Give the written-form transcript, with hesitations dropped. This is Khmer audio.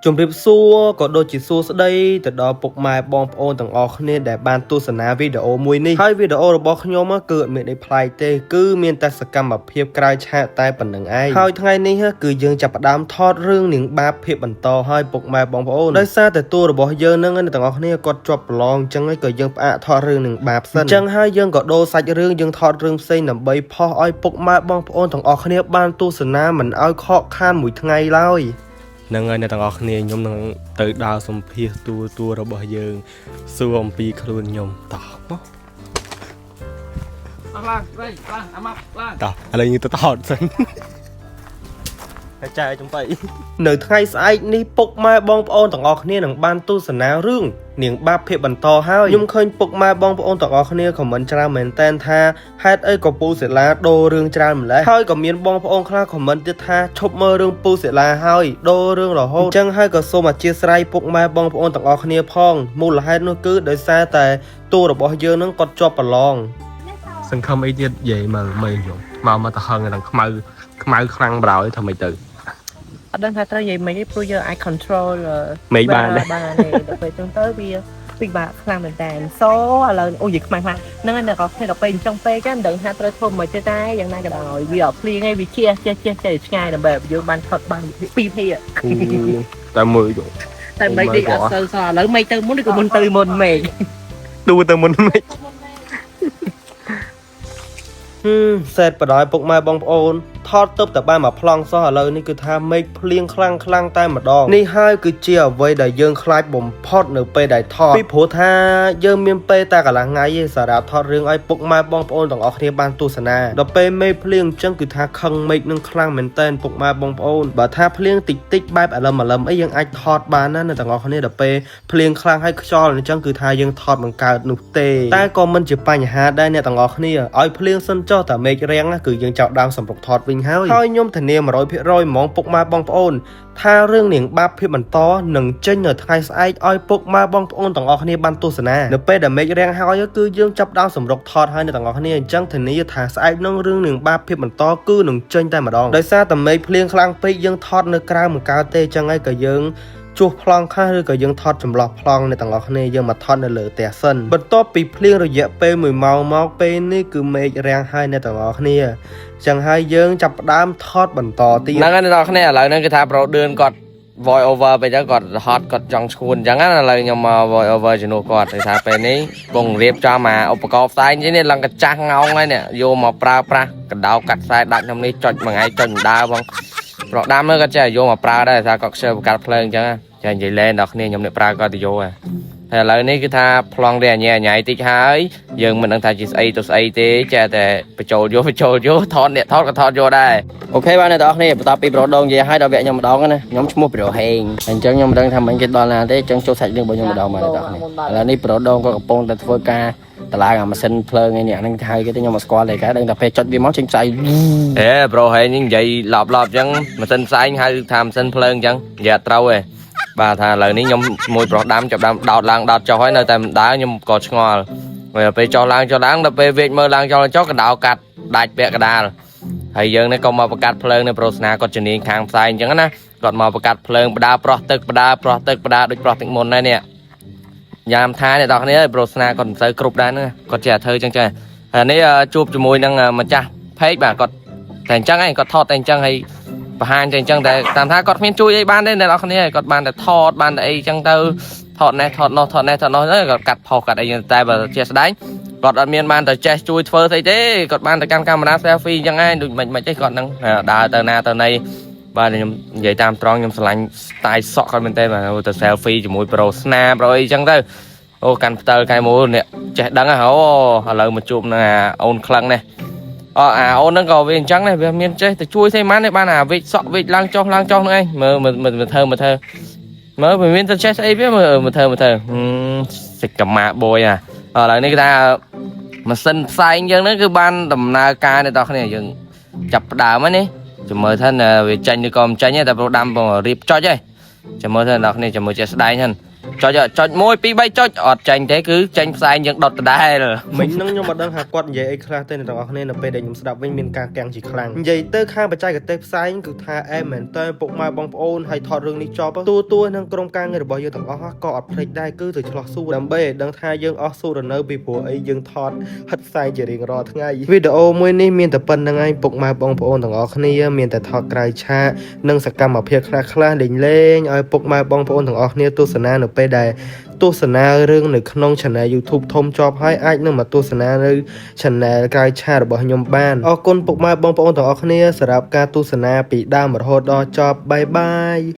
ជំរាបសួរក៏ដូចជាសួស្តីទៅដល់ពុកម៉ែបងប្អូនទាំងអស់គ្នាដែលបានទស្សនាវីដេអូមួយនេះហើយវីដេអូរបស់ខ្ញុំគឺអត់មានអីប្លែកទេគឺមានតែសកម្មភាពក្រៅឆាកតែប៉ុណ្្នឹងឯងហើយថ្ងៃនេះគឺយើងចាប់ផ្ដើមថតរឿងនាងបាបភាពបន្តឲ្យពុកម៉ែបងប្អូនដោយសារតែតួរបស់យើងនឹងអ្នកទាំងអស់គ្នាគាត់ជាប់ប្រឡងអញ្ចឹងហើយក៏យើងផ្អាកថតរឿងនាងបាបសិនអញ្ចឹងហើយយើងក៏ដូរសាច់រឿងយើងថតរឿងផ្សេងដើម្បីផុសឲ្យពុកម៉ែបងប្អូនទាំងអស់គ្នាបានទស្សនាមិនឲ្យខកខានមួយថ្ងៃឡើយ ហ្នឹងហើយអ្នកទាំងអស់គ្នាខ្ញុំនឹងទៅដើរសម្ភាសតួតួរបស់យើងសួរអំពីខ្លួនខ្ញុំតោះមក ឡើងឡើងឡើងអាម៉ាប់ឡើង តោះឥឡូវយើងទៅថតសិនតែចែចំបៃនៅថ្ងៃស្អែកនេះពុកម៉ែបងប្អូនទាំងអស់គ្នានឹងបានទស្សនារឿងនាងបាបភាពបន្តហើយខ្ញុំឃើញពុកម៉ែបងប្អូនទាំងអស់គ្នាខមមិនច្រើនមែនតែនថាហេតុអីក៏ពូសិលាដូររឿងច្រើនម្ល៉េះហើយក៏មានបងប្អូនខ្លះខមមិនទៀតថាឈប់មើលរឿងពូសិលាហើយដូររឿងរហូតអញ្ចឹងហើយក៏សូមអធិស្ឋានពុកម៉ែបងប្អូនទាំងអស់គ្នាផងមូលហេតុនោះគឺដោយសារតែតួរបស់យើងនឹងគាត់ជាប់ប្រឡង សង្ឃឹមអីទៀតនិយាយមើលមើលខ្ញុំមកមកទៅហឹងនឹងខ្មៅខ្មៅខ្លាំងប្រោយធ្វើម៉េចទៅ អត់ដឹងថាត្រូវនិយាយម៉េចទេព្រោះយើងអាច control មេឃបានទេ បានទេដល់ពេលចឹងទៅវាពិបាកខ្លាំងមែនតើសូឥឡូវអូនិយាយខ្មាស់ខ្លាំងហ្នឹងហើយអ្នកនរគ្នាដល់ពេលអញ្ចឹងពេកហ្នឹងមិនដឹងថាត្រូវធ្វើម៉េចទេតែយ៉ាងណាក៏ដោយវាអត់ភ្លៀងទេវាជះជះជះចេះឆ្ងាយដើម្បីឲ្យយើងបានថតបានពីរភាគ តែមើលយក តែមេឃនេះអត់សូវសោះឥឡូវមេឃទៅមុនឬក៏មុនទៅមុនមេឃ ឌូទៅមុនមេឃហឹមសេតបដ ாய் ពុកម៉ែបងប្អូនថតទៅតែបានមកប្លង់សោះឥឡូវនេះគឺថាមេឃភ្លៀងខ្លាំងខ្លាំងតែម្ដងនេះហើយគឺជាអ្វីដែលយើងខ្លាចបំផុតនៅពេលដែលថតពីព្រោះថាយើងមានពេលតែកន្លះថ្ងៃទេសម្រាប់ថតរឿងឲ្យពុកម៉ែបងប្អូនទាំងអស់គ្នាបានទស្សនាដល់ពេលមេឃភ្លៀងអញ្ចឹងគឺថាខឹងមេឃនឹងខ្លាំងមែនតែនពុកម៉ែបងប្អូនបើថាភ្លៀងតិចតិចបែបអាលឹមអាលឹមអីយើងអាចថតបានណាអ្នកទាំងអស់គ្នាដល់ពេលភ្លៀងខ្លាំងហើយខ្យល់អញ្ចឹងគឺថាយើងថតមិនកើតនោះទេតែក៏មិនជាបញ្ហាដែរអ្នកទាំងអស់គ្នាឲ្យភ្លៀងសិនចុះតែមេឃរាំងណាគឺយើងចោលដើមសម្រុកថតវិញហើយហើយខ្ញុំធានា100%ហ្មងពុកម៉ែបងប្អូន ថារឿងនាងបាបភាពបន្តនឹងចេញនៅថ្ងៃស្អែកឲ្យពុកម៉ែបងប្អូនទាំងអស់គ្នាបានទស្សនានៅពេលដែលមេឃរាំងហើយគឺយើងចាប់ដើមសម្រុកថតហើយអ្នកទាំងអស់គ្នាអញ្ចឹងធានាថាស្អែកនឹងរឿងនាងបាបភាពបន្តគឺនឹងចេញតែម្ដងដោយសារតែមេឃភ្លៀងខ្លាំងពេកយើងថតនៅក្រៅមិនកើតទេអញ្ចឹងហើយក៏យើងជួសប្លង់ខ្លះឬក៏យើងថតចម្លោះប្លង់អ្នកទាំងអស់គ្នាយើងមកថតនៅលើផ្ទះសិនបន្ទាប់ពីភ្លៀងរយៈពេល1ម៉ោងមកពេលនេះគឺមេឃរាំងហើយអ្នកទាំងអស់គ្នាអញ្ចឹងហើយយើងចាប់ផ្ដើមថតបន្តទៀត ហ្នឹងហើយអ្នកនរគ្នាឥឡូវហ្នឹងគឺថាប្រូឌឿនគាត់ voice over ไปចឹងគាត់ហត់គាត់ចង់ឈួនអញ្ចឹងណាឥឡូវខ្ញុំមក voice over ជំនួសគាត់គឺថាពេលនេះពងរៀបចំអាឧបករណ៍ផ្សែងនេះឡើងកាចាស់ងោងហើយនេះយកមកប្រើប្រាស់កដោកាត់ខ្សែដាច់ខ្ញុំនេះចុចមួយថ្ងៃចុចមិនដើរបងប្រដាំមើលគាត់ចេះយកមកប្រើដែរថាគាត់ខ្ជិលបង្កាត់ភ្លើងអញ្ចឹងណាចានិយាយលេងដល់គ្នាខ្ញុំនេះប្រើគាត់ទៅយកហើយហើយឥឡូវនេះគឺថាប្លង់វាអញ្ញាអញ្ញៃតិចហើយយើងមិនដឹងថាជាស្អីទៅស្អីទេចេះតែបញ្ចូលយកបញ្ចូលយកថតអ្នកថតក៏ថតយកដែរ OK បាទអ្នកទាំងអស់គ្នាបន្ទាប់ពីប្រូដងនិយាយឲ្យដល់វគ្គខ្ញុំម្ដងណាខ្ញុំឈ្មោះប្រូហេងអញ្ចឹងខ្ញុំមិនដឹងថាមិញគេដល់ណាទេអញ្ចឹងចូលសាច់រឿងរបស់ខ្ញុំម្ដងបាទអ្នកទាំងអស់គ្នាឥឡូវនេះប្រូដងក៏កំពុងតែធ្វើការតឡើងអាម៉ាស៊ីនភ្លើងឯនេះអាហ្នឹងហៅគេទៅខ្ញុំមកស្គាល់ទេគេដឹងតែពេលចុចវាមកចេញផ្សាយ អេប្រូហេងនេះនិយាយឡប់ឡប់អញ្ចឹងម៉ាស៊ីនផ្សែងហៅថាម៉ាស៊ីនភ្លើងអញ្ចឹងនិយាយអត់ត្រូវទេបាទថាឥឡូវនេះខ្ញុំមួយប្រុសដាំចាប់ដាំដោតឡើងដោតចុះហើយនៅតែមិនដើរខ្ញុំក៏ឆ្ងល់ហើយពេលចុះឡើងចុះឡើងដល់ពេលវេកមើលឡើងចុះឡើងចុះកដោកាត់ដាច់ពាក់កដាលហើយយើងនេះក៏មកបង្កាត់ភ្លើងនៅប្រូស្នាគាត់ជំនាញខាងផ្សែងអញ្ចឹងណាគាត់មកបង្កាត់ភ្លើងបដាប្រោះទឹកបដាប្រោះទឹកបដាដូចប្រោះទឹកមុនដែរនេះយ៉ាមថាអ្នកនរគ្នាប្រូស្នាគាត់មិនសូវគ្រប់ដែរហ្នឹងគាត់ចេះតែធ្វើអញ្ចឹងចេះហើយនេះជួបជាមួយនឹងម្ចាស់ផេកបាទគាត់ តែអញ្ចឹងឯងគាត់ថតតែអញ្ចឹងហើយបង្ហាញតែអញ្ចឹងតែតាមថាគាត់គ្មានជួយអីបានទេអ្នកនរគ្នាគាត់បានតែថតបានតែអីអញ្ចឹងទៅថតនេះថតនោះថតនេះថតនោះទៅគាត់កាត់ផុសកាត់អីតែបើជាស្ដែងគាត់អត់មានបានតែចេះជួយធ្វើស្អីទេគាត់បានតែកាន់កាមេរ៉ា selfie អញ្ចឹងឯងដូចមិនមិនទេគាត់នឹងដើរទៅណាទៅណីបាទខ្ញុំនិយាយតាមត្រង់ខ្ញុំស្រឡាញ់ style សក់គាត់មែនទេបាទទៅ selfie ជាមួយប្រូស្នាប្រូអីអញ្ចឹងទៅអូកាន់ផ្តិលកែមូលអ្នកចេះដឹងហ៎អូឥឡូវមកជួបនឹងអាអូនក្លឹងនេះ អអាអូនហ្នឹងក៏វាអញ្ចឹងដែរវាមានចេះតែជួយស្អីម៉ានទេបានអាវិចសក់វិចឡើងចុះឡើងចុះហ្នឹងឯងមើលមើលមើលធ្វើមើលធ្វើមើលវាមានតែចេះស្អីវាមើលមើលធ្វើមើលធ្វើសិកម៉ាបយអាឥឡូវនេះគេថាម៉ាស៊ីនផ្សែងយើងហ្នឹងគឺបានដំណើរការនេះដល់គ្នាយើងចាប់ផ្ដើមហើយនេះចាំមើលថាវាចាញ់ឬក៏មិនចាញ់ទេតែប្រូដាំបងរៀបចុចហើយចាំមើលថាដល់គ្នាចាំមើលចេះស្ដែងហ្នឹង ចុចចុច1 2 3ចុចអត់ចាញ់ទេគឺចាញ់ផ្សែងយើងដុតដដែល មិញហ្នឹងខ្ញុំមិនដឹងថាគាត់និយាយអីខ្លះទេអ្នកទាំងអស់គ្នានៅពេលដែលខ្ញុំស្ដាប់វិញមានការកាំងជាខ្លាំងនិយាយទៅខាងបច្ចេកទេសផ្សែងគឺថាអែមមែនតើពុកម៉ែបងប្អូនហើយថតរឿងនេះចប់ទូទួនឹងក្រុមការងាររបស់យើងទាំងអស់ក៏អត់ភ្លេចដែរគឺទៅឆ្លោះសួរដើម្បីឲ្យដឹងថាយើងអស់សួរនៅពីព្រោះអីយើងថតហិតផ្សែងជារៀងរាល់ថ្ងៃវីដេអូមួយនេះមានតែប៉ុណ្្នឹងឯងពុកម៉ែបងប្អូនទាំងអស់គ្នាមានតែថតក្រៅឆាកនិងសកម្មភាពខ្លះៗលេងលេងៗឲ្យពុកម៉ែបងប្អូនទាំងអស់គ្នាទស្សនានៅពេលដែល ទស្សនារឿងនៅក្នុង Channel YouTube ធំជាប់ហើយអាចនឹងមកទស្សនានៅ Channel ក្រៅឆាករបស់ខ្ញុំបានអរគុណពុកម៉ែបងប្អូនទាំងអស់គ្នាសម្រាប់ការទស្សនាពីដើមរហូតដល់ចប់bye bye.